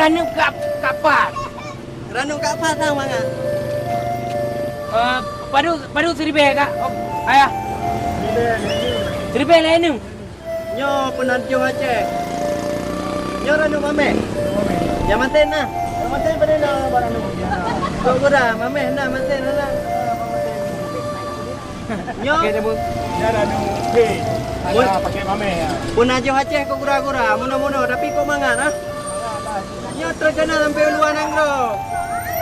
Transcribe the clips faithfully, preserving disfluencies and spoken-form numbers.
Ranup kap-, kapat. Ranup kapat sang mangat. Eh, padum, padum siribèe, Kak? Oh, ayah. Siribèe lhèe neuk. Nyoe peunajoh Aceh. Nyoe ranup mamèh. Nyang maté na. Nyang maté padum na barang nyoe. Kok gura, mamèh na, maté na na. Nyoe. Pakai dia, Bu. Dia dah nunggu. Hei. Mun- Ada pakai mameh ya. Peunajoh Aceh kok gura-gura, munoe-munoe, tapi kok mangat, ah. Nyoe terkenal sampai luar nanggroe.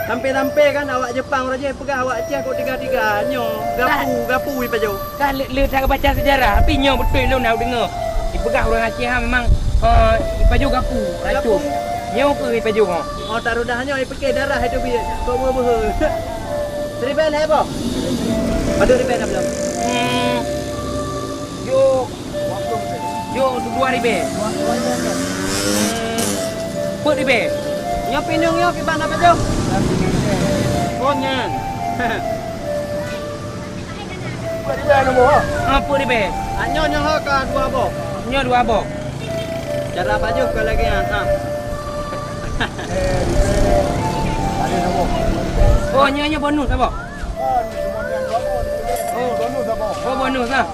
Sampai-sampai kan awak Jepang, ureueng Aceh peugah awak Aceh kok tiga-tiga. Nyoe, gapu, gapu ipajoh. Kah le, le that baca sejarah, tapi nyoe beutôi lôn na deungoe. Ipeugah ureueng Aceh ha memang, eh, ipajoh gapu, racun. Gapu. Nyoe keuh ipajoh, ha. Oh, tak rudah nyoe, ipike darah itu bi, kok beuhe-beuhe. Siribèe lhèe boh? Padum ribèe dah belum? Hmm. Jok. Jok dua ribèe. Hmm. Peuet ribèe. Nyoe pineung nyoe kiban apa tu? Oh, nyan. Peuet ribèe nombor, ha? Ah, peuet ribèe. Ah, nyoe, nyoe ha ka dua boh. Nyoe dua boh. Cara pajoh ka lagèe nyan, ha. Oh, nyoe, nyoe bonus apa? Oh. Oh, bonus, ha.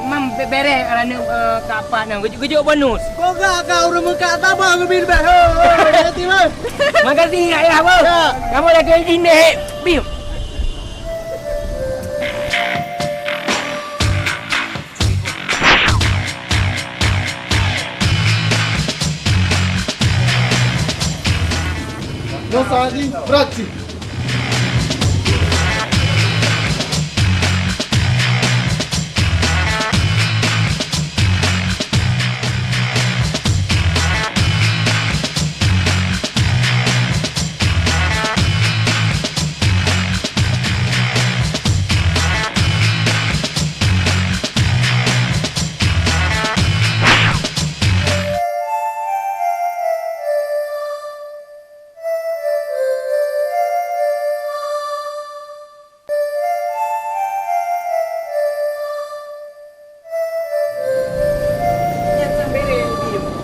Mam be-, bereh ranup, eh, kapat nyoe. Geujok, geujok bonus. Kok gak ka ureueng meukat sabar ngon bibir beh. Ho, ho, hati-hati, beh. Makasih, Ayah, beh. Ya. Kamoe dah keu izin deh. Bim. Nyoe saat ni berat sih.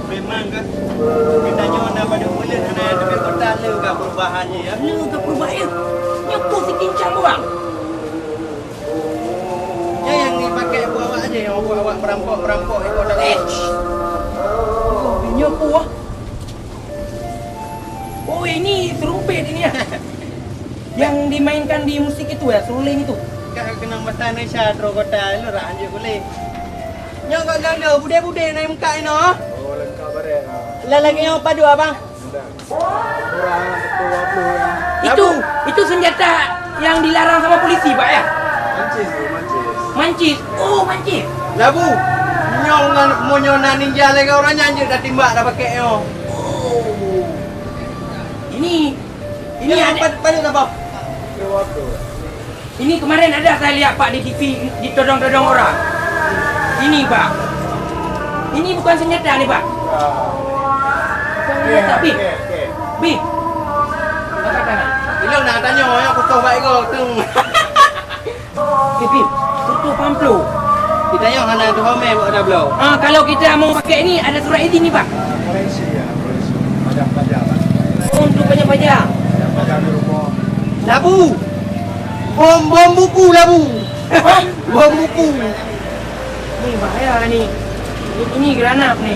Memang kan, geutanyoe na padum buleuen hana teuka kota le ka perubahan jih, ya. Le ka perubahan, ya. Nyoe peue si kincang urang. Nyan nyang dipakai buet awak jih, nyang buet awak perampok-perampok di kota. Eh, nyoe peue? Oh, ini trumpet ini, ya. Yang dimainkan di musik itu, ya, seruling itu. Ka keunong mata Indonesia, troh kota, lu rak anjing boleh. Nyoe kok lolo, budé-budé na muka inoe. Oh, lengkap barang, ah. Lah lagèe nyoe padum, Abang? Enggak. Kurang sepuluh, dua puluh, ya. Itu, itu senjata yang dilarang sama polisi, Pak, ya? Mancis, mancis. Mancis. Oh, mancis. Labu, nyoe ngon, meunyoe na ninja lagèe ureueng nyan jeuet tatimbak dah pakai nyoe. Oh. Ini, ini ada. Pad-, padum saboh? Ini kemarin ada saya lihat, Pak, di T V, ditodong-todong orang. Ini, Pak. Ini bukan senjata ni, Pak. Bukan senjata, Bi. Bi. Angkat tangan. Ilong nak tanya, ya, aku tahu baik kau. Eh, Bi, foto pamplo. Kita yang hana tu home buat dah belum. Ah, kalau kita mau pakai ni, ada surat izin ni, Pak? Polisi, ya, polisi. Pajak-pajak, Pak. Oh, untuk pajak-pajak. Pajak-pajak di rumah. Labu. Bom, bom buku, Labu. Hah? Bom buku. Ni bahaya ni. Ni, ini granat ni.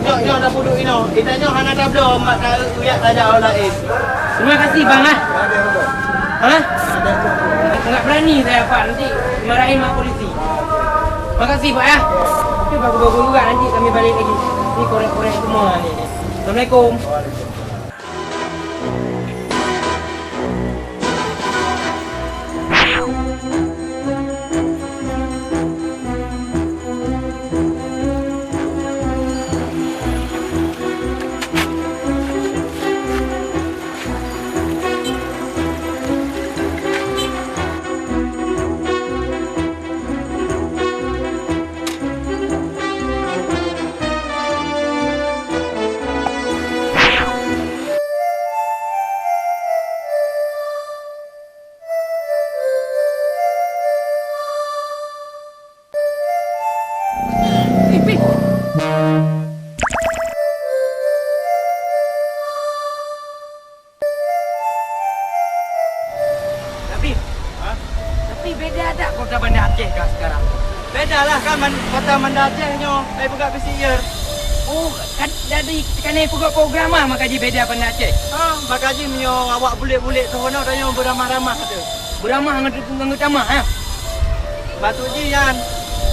Jom, jom, dah puduk ino. Kita nyoe hana tabloe, mak ta uyak saja orang lain. Terima kasih, Bang, ah. Ha? Enggak berani saya, Pak. Nanti dimarahin sama polisi. Makasih, Pak, ya. Tapi bagus-bagus juga, nanti kami balik lagi. Ni korek-korek semua ni. Assalamualaikum. Beda that kota Banda Aceh ka sekarang. Beda lah kan man-, kota Banda Aceh nyoe, hai peugah pisier. Oh, kan jadi kana peugah program ah, maka jibeda Banda Aceh. Ha, maka jih meunyoe awak bulek-bulek tu, nyoe tanyoe beuramah-ramah tu. Beuramah ngon tu, ngon tamah, ha? Batuk jih nyan.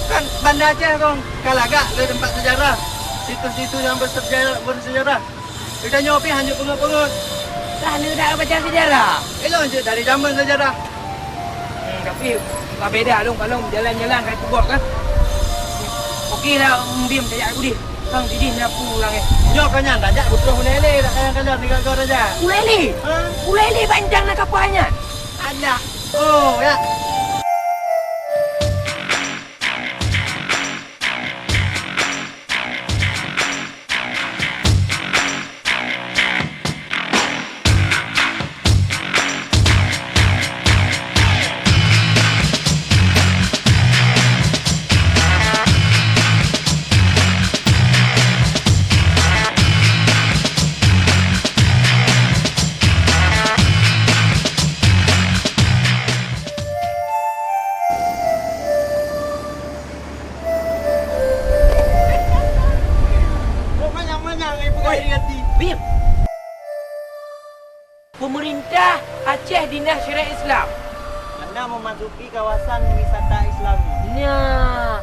Kan Banda Aceh kong ka lagak lé teumpat sejarah. Situs-situs nyang bersejarah, bersejarah. Geutanyoe pih hanjeuet peungeut-peungeut. Lah lé dak baca sejarah. Ilôn jeuet dari jameun sejarah. Hmm, tapi ka beda lôn, kalon jalan-jalan ka teuboh kan. Oke lah, Bim, tajak udeh. Kang, didih na peue urang, eh? Nyoe ka nyan, tajak beutroh ulèe-lèe, dak kayang-kayang sigoe-goe tajak. Ulèe-lèe? Ha? Ulèe-lèe bancang na kapal nyan. Alah. Oh, ya. Kok manyang-manyang ai peugah iri hati? Bim! Pemerintah Aceh Dinas Syariat Islam. Hana memasuki kawasan wisata Islami. Nyan.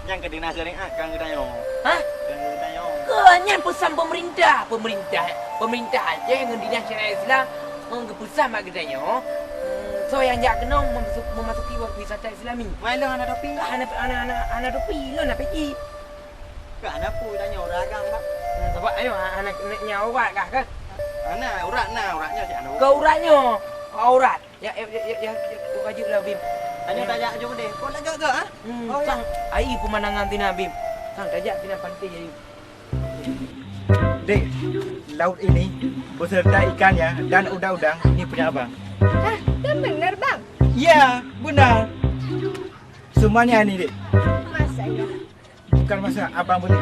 Nyang keu dinas syariat kan geutanyoe. Hah? Kan geutanyoe. Keu nyan peusan pemerintah. Pemerintah, pemerintah Aceh ngon dinas syariat Islam, eh, geupeusan bak geutanyoe, hmm, soe nyang jak keunong memasuki wisata Islami. Wai lôn hana topi. Hana, hana, hana, hana topi, lôn na peci. Ka hana peue tanyoe ureueng agam, Bang. Hmm, sabab ayo, ha-, hana keuneuk nyan urat kah, kan? Hana, urat na, urat nyoe cit hana. Keu urat nyoe, aurat. Ya, ya, ya, ya, ya, ya, wajib lah, Bim. Tanyoe tajak aju keudeh. Kok lagak gak, ha? Hmm, oh, ya. Sang, ai pemandangan sina, Bim. Sang, tajak sina pantai, ayo. Dek, laut ini beserta ikannya dan udang-udang ini punya abang. Hah, dan bener, Bang? Iya, benar. Semuanya ini, Dek. Masa ya? Bukan masa, abang beli.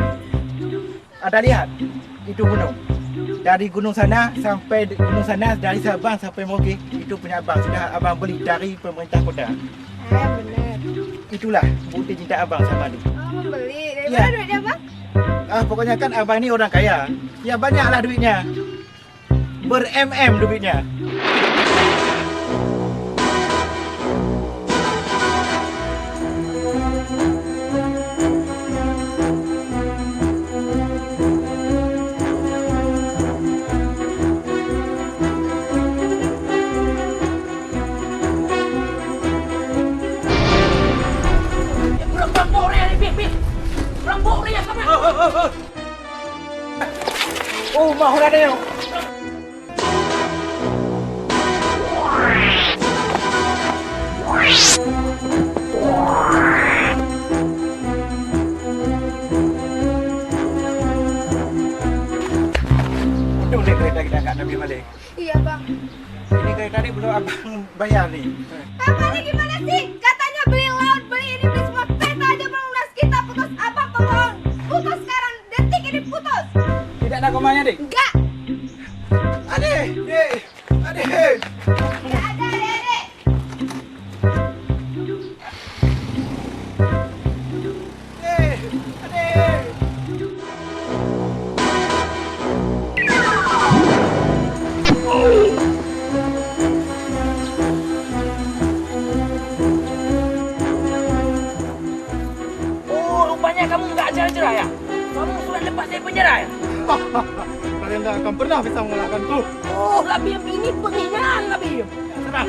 Ada lihat, itu gunung. Dari gunung sana sampai di gunung sana, dari Sabang sampai Merauke, itu punya abang. Sudah abang beli dari pemerintah kota. Ah, benar. Itulah bukti cinta abang sama dia. Oh, membeli. Dari mana duitnya, Bang? Ah, pokoknya kan abang ni orang kaya. Ya, banyaklah duitnya. Ber-M M duitnya. Ureueng rampok ureueng nyan, Bim, Bim. Rampok ureueng nyan, sabar. Oh, mah udah ada. Untung deh kereta kita angkat Nabi Malik. Iya, Bang. Ini kereta ni belum abang bayar ni. Abang ni gimana sih? Katanya beli laut, beli ini, beli semua. Kereta aja belum lunas, kita putus. Abang pembohong. Putus sekarang. Detik ini putus. Tidak ada komanya, Dek? Enggak. Adek, Dek, Adek. Enggak ada, Dek, Dek. Dek, Adek. Oh, rupanya kamu nggak ada cerai, ya? Kamu sudah lepas dari penjara, ya? Kalian tidak akan pernah bisa mengalahkanku. Oh, Labim, ini penghinaan, Labim. Serang.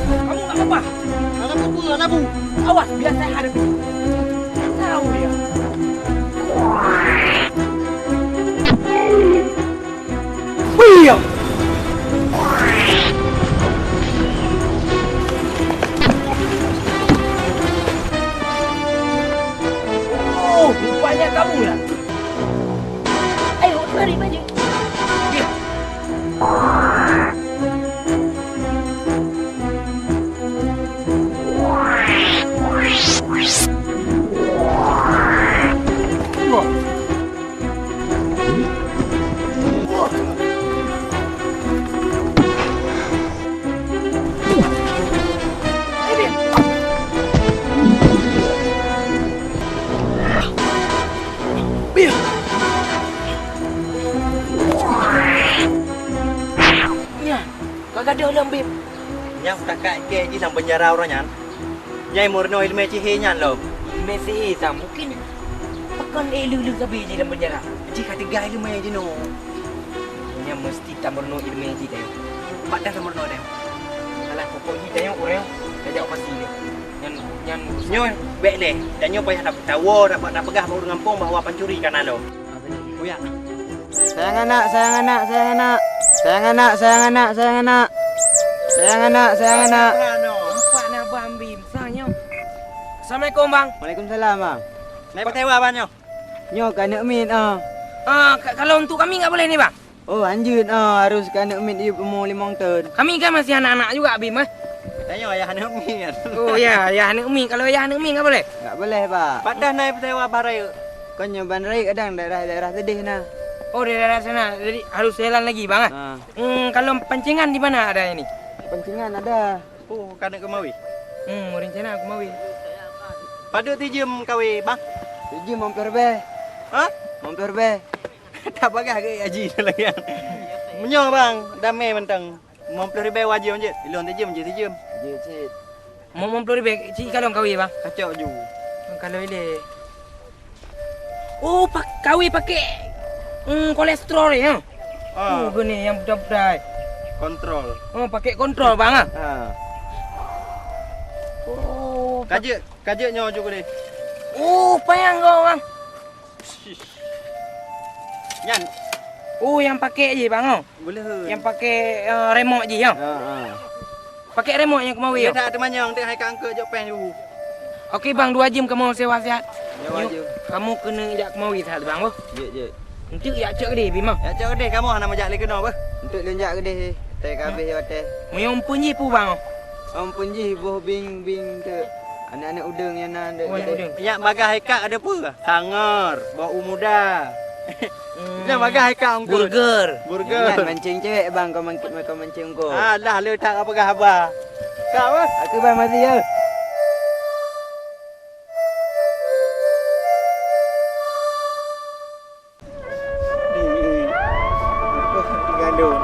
Kamu nggak apa-apa? Anak apa, anak bu? Awas, biar saya hadapi. Tahu dia. Diam! Oh, rupanya kamu ya? Ayo, lari, maju. Diam! Takat kèe jih lam peunjara uroe nyan. Nyang meurunoe ileumèe sihé nyan lom. Ileumèe sihé, Sam, mungkin pakon lé lheueh-lheueh sabe jih lam peunjara. Jih ka teuga ileumèe jinoe. Nyan meuseuti tameurunoe ileumèe jih tanyoe. Pat dah tameurunoe tanyoe? Alah, pokok jih tanyoe ureueng tajak u pasi lé. Nyan, nyan urusan. Nyoe bèk lé. Dan nyoe payah ta-, tawoe, ta-, tapeugah bak ureueng gampông bahwa pancuri ka na lom. Kuyak. Sayang anak, sayang anak, sayang anak. Sayang anak, sayang anak, sayang anak. Sayang anak, sayang anak. Nampak na Bang Bim, sang nyoe. Assalamualaikum, Bang. Waalaikumsalam, Bang. Nai pakai wa, Bang, nyoe? Nyoe ka aneuk miet, ah. Ah, ka-, kalau untuk kami enggak boleh ni, Bang? Oh, hanjeuet, ah, harus ka aneuk miet yub umu limong thon. Kami kan masih anak-anak juga, Bim, eh. Tanyoe ayah aneuk miet. Oh, ya, ayah aneuk miet. Kalau ayah aneuk miet enggak boleh? Enggak boleh, Pak. Pat dah nai pakai wa, Bang, rayeuk? Kon nyoe ban rayeuk kadang daerah-daerah teudeh na. Oh, di daerah sana. Jadi harus jalan lagi, Bang, eh? Ha. Hmm, kalau pancingan di mana ada ini? Pancingan ada. Oh, ka aneuk keumawe? Hmm, rencana keumawe. Padum tijeuem kawé, Bang? Tijeuem limong ploh ribèe. Ha? Limong ploh ribèe. Tabagah keu Haji lagèe nyan. Meunyoe, Bang, damé mantong. Limong ploh ribèe wajéb jeuet. Ilôn tijeuem, jeuet tijeuem. Jeuet cit. Limong ploh ribèe cit kalon kawé, Bang? Kacok ju. Kalon ilèe. Oh, pak-, kawé pakai, hmm, kolesterol ya? Ah. Oh, gini yang putih-putih. Kontrol. Oh, pakai kontrol, Bang, ah? Ah. Oh, pak- Kajek, kajek nyoe ju deh. Oh, payang kau, Bang. Nyan. Oh, yang pakai je, Bang, oh. Boleh. Yang pakai, eh, remote je, ya? Ha, ha. Pakai remote nyang keumawe, ya? Dia tak teumanyong, tak hai ka angkut jok peng dulu. Okey, Bang, dua jam kamoe sewa siat. Nyoe, kamoe keuneuk jak keumawe siat, Bang, oh. Jeuet, jeuet. Enteuk jak cok deh, Bima. Jak cok deh, kamoe hana meujak lé keunoe, beuh. Enteuk lôn jak keudeh, teh ka habéh watèe. Meunyoe umpun jih peue, Bang, oh? Umpun jih boh bing-bing teuk. Aneuk-aneuk udeueng nyang na dek. Oh, aneuk udeueng. Nyak bagah ikak ada peue? Sanger, bak u muda. Hmm. Nyak bagah ikak ungkut. Burger. Burger. Nyan mancing cewek, Bang, kau mancing, kau mancing ungkut. Alah, le tak apa haba. Kau, eh? Aku, Bang, mati, ya. Dek, apa tinggal lôn?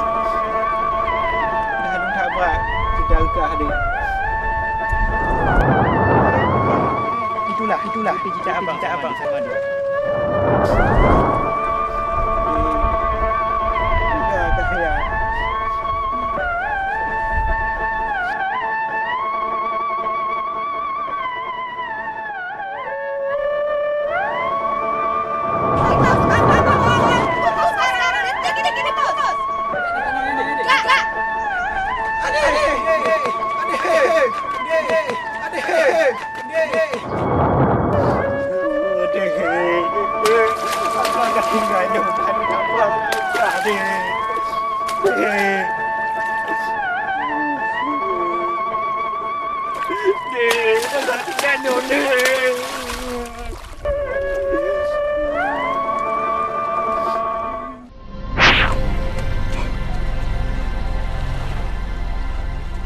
Dah lôn that brat, teuga gah dek. Itulah, itulah cita-cita abang. Cita-cita abang sama dia. Dek, teuga gah ya.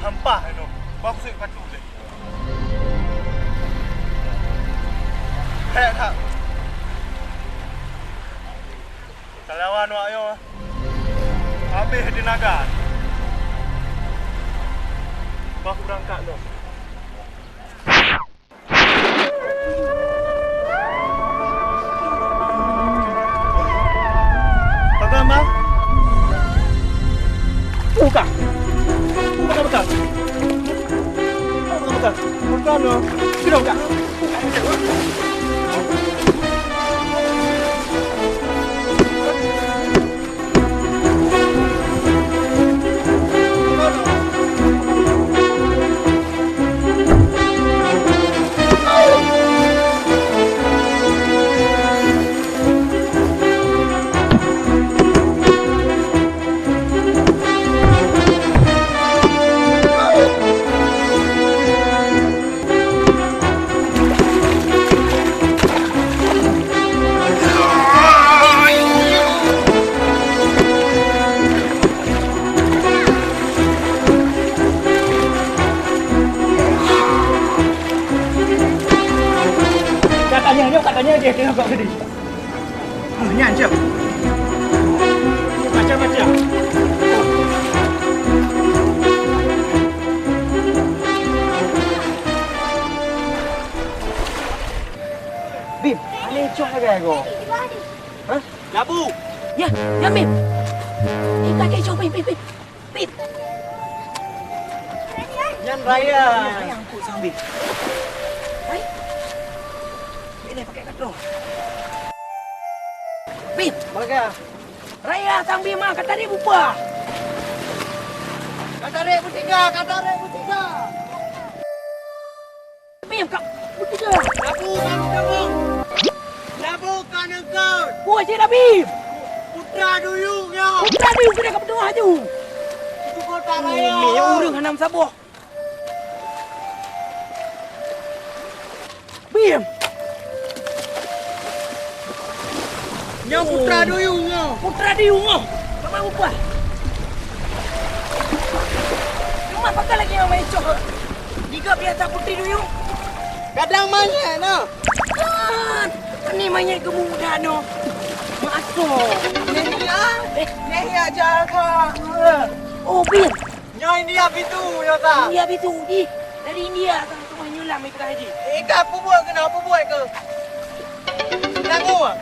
Hampa inoe, bakusek patu lé. Hek that. Talawan wak nyoe. Habéh teunaga. Bah kubeurangkat lom. Pakon, Bang? Buka. Buka, buka. Buka, buka. Buka, no. Sudah buka. Katanya nyoe, katanya dia tengah buat sedih. Nyan, cok. Macam-macam. Cok lagèe ko. Hah? Labu. Ya, ya, Bim. Kita ke cok, Bim, Bim, Bim. Bim. Nyan raya. Raya angkut sang Bim. Hai. Ini pakai katong. Bim. Baga. Raya sang Bim ah, ka tarék bubah. Ka tarék beutiga, ka tarék beutiga. Bim, ka beutiga. Labu, labu, labu. Labu ka neukot. Buah cit dah, Bim. Putra duyung nyoe. Putra duyung keuneuk ka peutuah aju. Itu kota raya. Umi, ureueng hana meusaboh. Bim. Nyoe putra duyung nyoe. Putra duyung nyoe. Kamoe bubah. Cuma pakon lagèe nyang main cok. Diga biasa putri duyung. Kadang manyèt na. Kan. Ini manyèt geumuda no. Masuk. Neh ya. Eh, neh ya jaga. Oh, Bim. Nyoe India pitu, nyoe sa. India pitu, jih. Dari India, ka teuma nyoe lam ibrah jih. Eh, ka peubuet keunoe, peubuet keu. Tanggong ah.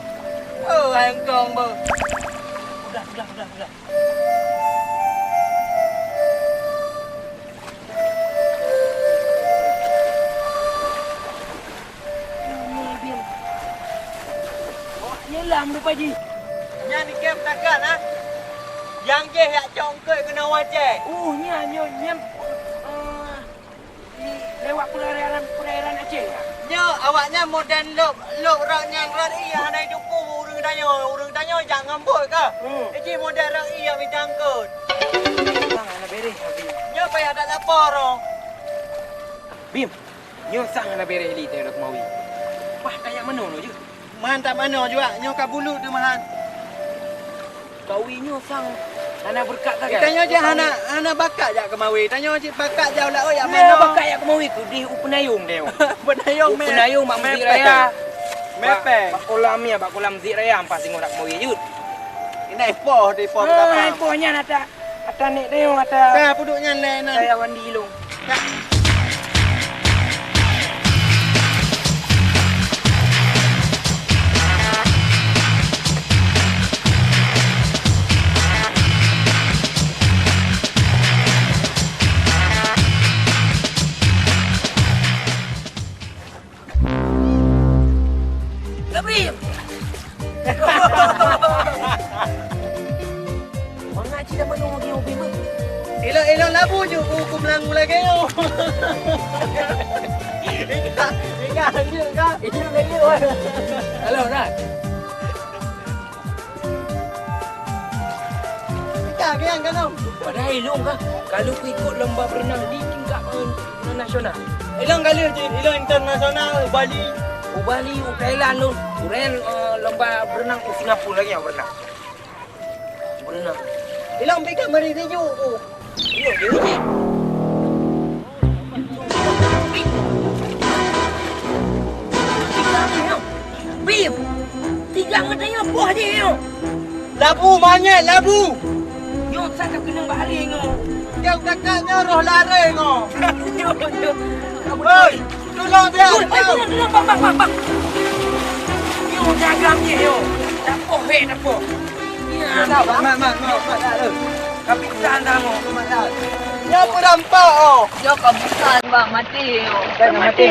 Oh, hai engkong, beuh. Udah, udah, udah, udah. Nyoe, Bim. Awak nyelam rupa jih. Nyan ikém takat, ha? Nyang jih yak congkot keunoe wacée. Uh, nyan, nyan, nyan. Ah, di lewat perairan, perairan Aceh. Nyoe awaknyan modern lop, lop rot nyan rot iya hana jitupu ureueng tanyoe, ureueng tanyoe jak ngon bot ka. Hmm. Iji modern rot iya mita angkot. Bang, hana beres, Bim. Nyoe payah dak lapor, oh. Bim, nyoe sang hana beres li teuh keumawi. Bah, tajak manoe jeuet. Mantap manoe juga, nyoe ka bulut teuh mahan. Kawi nyoe sang hana beureukat sagai. Tanyoe jih hana, hana bakat jak keumawi. Tanyoe jih bakat jak u laôt jak manoe. Bakat jak keumawi keudeh u peunayong teuh. Peunayong mé-, peunayong bak meuseujid raya. Mepeng. Bak, bak kolam ya, bak kolam meuseujid raya ampat singoh dak keumawi jeuet. Ini poh di poh. Ah, poh nyan ata. Ata nek dayong ata. Ka puduk nyan lé nan. Saya wan di ilong. Gabriel! Mangat cit dah manoe lagèe nyoe, Bim, eh? Ilôn-ilôn labu ju ku, ku meulangue lagèe nyoe. Ingat, ingat, ingat, ingat. Ingat lagèe nyoe. Halo, Ran. Kita kian kan, Om? Padahai ilôn kah, kalau kuikot lomba berenang di tingkat, eh, nasional. Ilôn kali jih, ilôn internasional, Bali. U Bali, u Thailand lôn. Uren, eh, lomba berenang u Singapura lagèe nyoe berenang. Berenang. Ilôn pi ka mari tijuk ku. Iya, dia ni. Bim, tiga ngeutanyong poh jih nyoe. Labu manyét, labu. Nyoe sa ka keunong bak aré nyoe. Tiep kakak nyoe roh laré nyoe. Nyoe, nyoe. Hei, tulông dia. Oi, oi, tulông, tulông, bang, bang, bang, bang. Nyoe jagam jih nyoe. Tapoh, hei, tapoh. Ya. Mat, mat, mat, mat, mat, mat. Kapitan dah nyoe. Mat, mat. Nyoe peurampak, oh. Nyoe kapitan, bang, mati nyoe. Jangan mati.